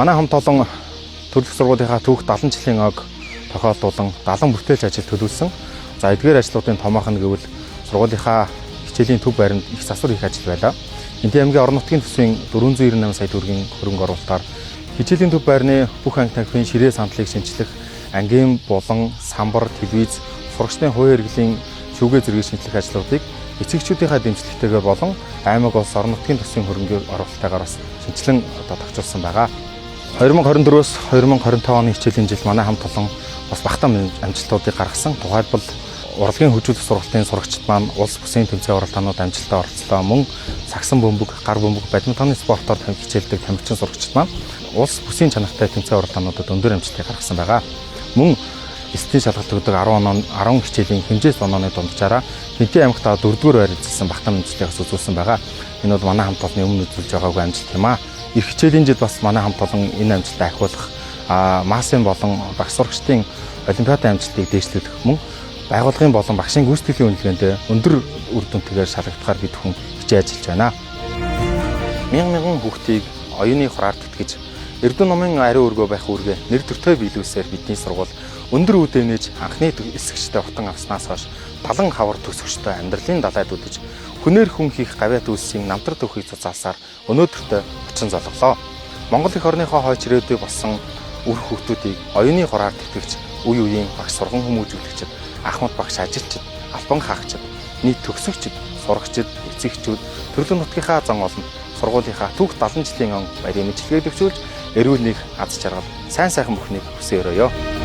Манай хамт олон төрөлх сургуулийнхаа түүх 70 жилийн ог тохиолдуулан 70 бүтээлч ажил төлөвлөсөн. За эдгээр ажлуудын томоох нь гэвэл сургуулийнхаа хичээлийн төв байранд их засвар хийх ажил байлаа. Хэнтийн аймгийн орон нутгийн төсвийн 498 сая төгрөгийн хөрөнгө оруулалтаар хичээлийн төв байрны бүх анги танхимын ширээ сандлыг шинчлэх, ангийн булан, самбар, телевиз, сурагчдын хувийн хэрэглийн шүүгээ зэргийг шинчлэх ажлуудыг эцэгчүүдийнхээ дэмжлэгтэйгээр болон аймаг улс орон нутгийн төсвийн хөрөнгө оруулалтаагаар бас шинчлэн одоо тохижуулсан байгаа. 2024-өөс 2025 оны хичээлийн жил манай хамт олон бас багтаа амжилтуудыг гаргасан. Тухайлбал урлагийн хөгжүүлэх сургалтын сурагчид маань улс бүсийн тэмцээн уралдаанууд амжилттай оролцлоо. Мөн сагсан бөмбөг, гар бөмбөг, бадминтоны спортоор хичээлдэг тамирчин сурагчид маань улс бүсийн чанартай тэмцээн уралдаануудад өндөр амжилтыг гаргасан байгаа. Мөн элсэлтийн шалгалт өгдөг 10 оноо 10 хичээлийн хэмжээс онооны дунджаараа Хэнтийн аймагт 4-р байр эзэлсэн багтаа амжилтыг бас үзүүлсэн байгаа. Энэ бол манай хамт олонны өмнө үзүүлж байгаагүй амжилт юм аа. Ирэх хичээлийн жил бас манай хамт олон энэ амжилтаа ахиулах, массын болон багш сурагчдын олимпиадын амжилтыг дээшлүүлэх мөн байгууллагын болон багшийн гүйцэтгэлийн үнэлгээнд өндөр үр дүнтэйгээр шалгагдахаар бид хүн хичээн ажиллаж байна. Мянган мянган хүүхдийг оюуны хураар тэтгэж Эрдэнэ номын ариун өргөө байх үүргээ нэр төртөө биелүүлсээр бидний сургууль өндөр үүдэнэж анхны элсэгчтэй хутан авснаас хойш 70 хавар төсөгчтэй амьдралын далайд үдэж хүнээр хүн хийх гавьяат үйлсийн намтар төвхийг цуцаасаар өнөөдөртөө очин золголоо. Монгол эх орныхоо хойч ирээдүй болсон үр хүүхдүүдийг оюуны хураар тэтгэгч үе үеийн багш сурган хүмүүжүүлэгчид, ахмад багш ажилчид, албан хаагчид, нийт төгсөгчид, сурагчид, эцэгчүүд, төрлөн нутгийнхаа зан олонд сургуулийнхаа түүх 70 жилийн он баярын мэндчилгээ дэвшүүлж эрүүл нэх аз жаргал, сайн сайхан бүхнийг хүсэн өрөөё.